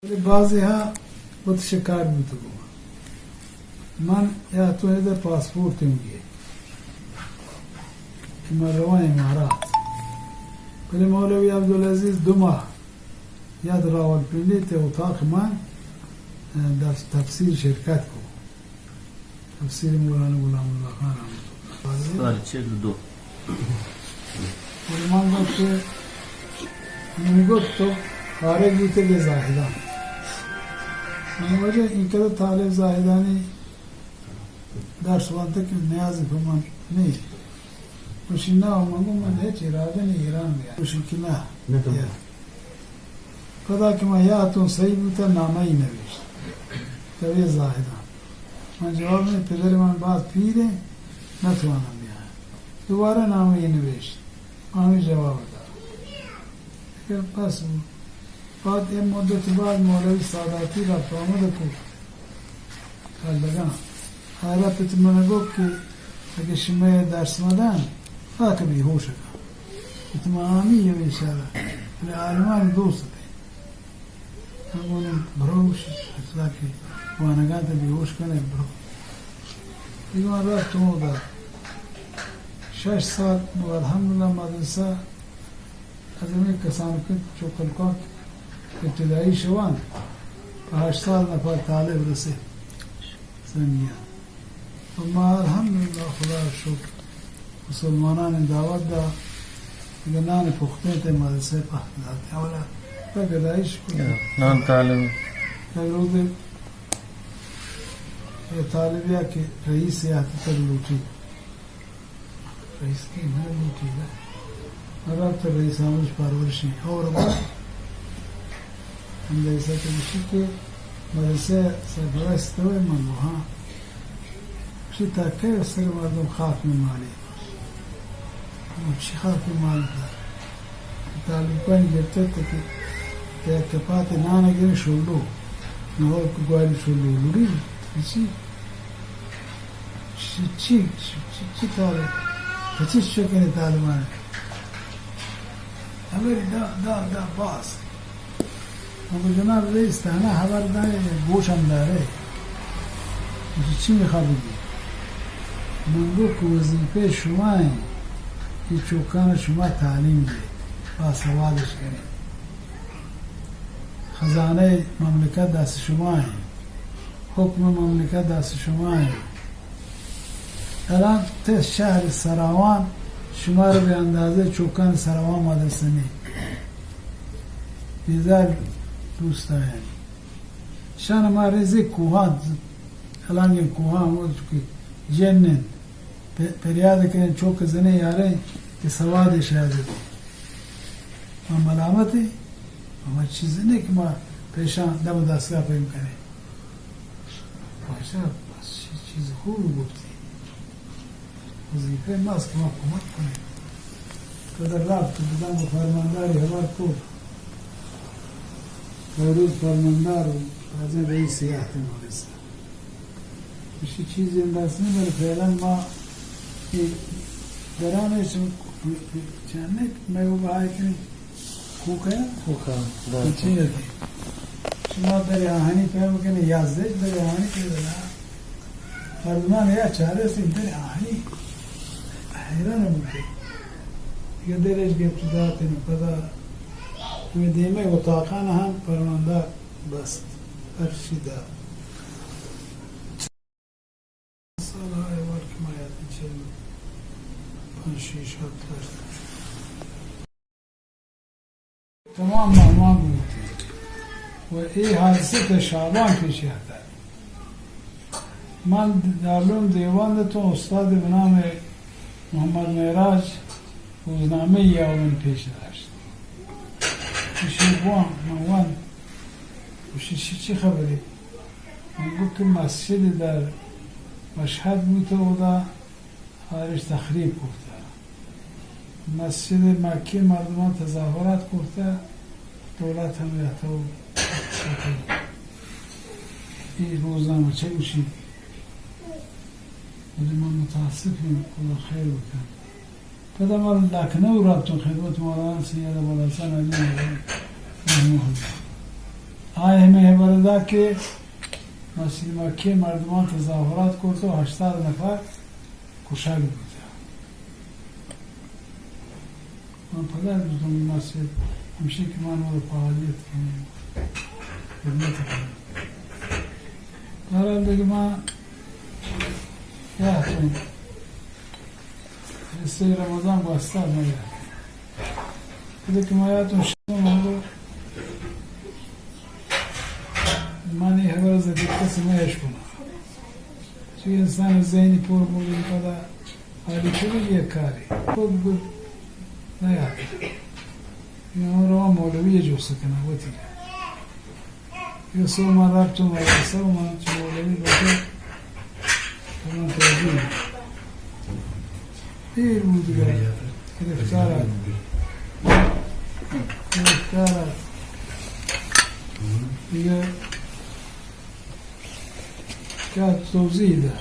بلے بازے ہا وت شکار بوتگوں۔ من یا تو ادا پاسپورٹ ہوں گے کہ من رواں امارات۔ بلے مولوی عبدالعزیز دو ماہ یاد راولپنڈی تے اتاق من، اه، در تفسیر شرکت کو۔ تفسیر مولانا غلام اللہ خان رحمۃ اللہ علیہ۔ سال چل دو۔ گڑا من گوشت کہ، من گوشت تو فارغ بوتگے زاہدان۔ من وجہ این کدہ طالب زاہدانی درس وانتگ کہ نیاز پہ من نہیں۔ گوشی نا، من گو من ہچ ارادہ نہیں ایران بیا۔ گوشی کہ نا۔ نہ تو۔ یا۔ پدا کہ من یاتوں صحیح بوتا، نامہ ای نوشت۔ توی زاہدان۔ من جواب نہیں، پدر من باز پیر ہیں، نہ توانم بیا۔ دوبارہ نامہ ای نوشت۔ آنی جواب دا۔ پھر بس۔ بعد اے مدت بعد مولوی ساداتی را آمد کو۔ کلگاں۔ آرا پت من گو کہ اگہ شمئے درس مدان، آ کہ بیہوش کن۔ پت من آمی یو اشارہ۔ بلے عالمان دوست دے۔ ہمون بروش، اصلا کہ وانگان تے بیہوش کنے برو۔ دیوان رفت ہوں دا۔ شش سال نو الحمدللہ مدرسہ از ہمے کسان کہ چو کلکان ابتدائی شوان، پہ ہشت سال نفر طالب رسے سنگیان۔ و ما الحمدللہ خدا شکر مسلمانان دعوت دا، اگہ نان پختیں تے مدرسہ پہ داتے۔ اولا پہ گدائش کو نان طالب۔ یک روزے یہ طالبیا کہ رئیس یاتی تر لوٹی۔ رئیس کی نہ لوٹی نا۔ مرا تو رئیس آموز پرورشی اور با۔ ہم رئیس تو گوشی کہ مدرسہ سرپرست ہوئے من گو ہاں۔ گوشی تاکہ سر مردم خاک میں مالی۔ من چی خاک میں مال دا؟ طالبان گرتے تھے کہ یک کپات نان گرے شلو۔ نہ ہو کہ گواری شلو لوڑی۔ چی؟ چی، چی، چی، چی، چی کارے؟ پچیس چکنے طالبان۔ ہمیں دا، دا، دا باز۔ ہم جناب رئیس تہنا خبر دارے، گوش ہم دارے۔ چی، چی میخواد بگی؟ من گو کہ وظیفہ شما ہیں کہ چوکان شما تعلیم دے، باسوادش کرے۔ خزانہ مملکت دست شما ہیں، حکم مملکت دست شما ہیں۔ الان تے شہر سراوان شما رو بہ اندازہ چوکان سراوان مدرسہ نہیں۔ بیزار دوست آئے۔ شان ما رزق کوہان، الانگیں کوہان وہ کہ جن انت۔ پ-، پریاد کنیں چوک زنے یاریں کہ سواد شاید۔ ما ملامت ہیں، ما چیز نہیں کہ ما پیشان دم دستگاہ پیم کنیں۔ بادشاہ بس چی-، چیز خوب گفتی۔ وظیفہ ماست کہ ما کمک کنیں۔ تو در رابطہ بدان با فرمانداری خبر کو۔ فیروز فرماندار و تازہ رئیس سیاحت مدرسہ۔ ایشی چیزی انداز نہیں، بلے فعلاً ما اے دران چون چانے میں وہ بہائے کنی کوکا۔ کوکا، بلے۔ چی ہے؟ شما در آہانی پیم کنی، یازدہ در آہانی کنی، بلے مردمان یا چارے سن در آہانی حیران بوتے۔ یہ درش گپت داتن، پدا ہمیں دیمے اتاقان ہم پرماندار بست، ہر چی دات۔ سال ء احوال کہ ما یاتیں چل پنچ شش ہفت ہشت۔ تمام مہمان بوت و اے حادثہ تہ شعبان پیش آتک۔ من دارالعلوم دیوبند اتوں، استاد بہ نام محمد معراج روزنامہ ای آ من پیش داشت۔ گوشی بوان، من وان۔ گوشی چی، چی خبرے؟ من گو کہ مسجد در مشہد بوتہ، اودا آرش تخریب کرتہ۔ مسجد مکی مردمان تظاہرات کرتہ، دولت ہم رہتہ و اے روزنامہ چہ گوشی۔ بلے من متاسف ایں، خدا خیر بکن۔ پدا ما لکھنؤ رپتوں خدمت مولانا سید ابوالحسن علی رحمہ اللہ۔ آئی ہمے ہبر دات کہ مسجد مکہ مردمان تظاہرات کرت و ہشتاد نفر کشگ بوتہ۔ من پدا گوشتم، مسجد ہمشی کہ من وت فعالیت کنیں، خدمت کنیں۔ بہرحال دگہ ما یاتوں، سہ رمضان گوستہ ما یاتوں۔ ادا کہ ما یاتوں شتوں، من گو، من اے ہبر ز دگہ کس مہ اشکناں۔ چی انسان ذہنی پر بوگی پدا حالی چلو یک کاری۔ خود گد نیات۔ یا روا مولوی جوست کناں وتی۔ یا سو ما رب تو مدرسہ و من چو مولوی بکر۔ من توجیہ۔ پیر بود گرفت۔ گرفتار ات۔ گرفتار ات۔ دیگہ کیا توضیح دہ؟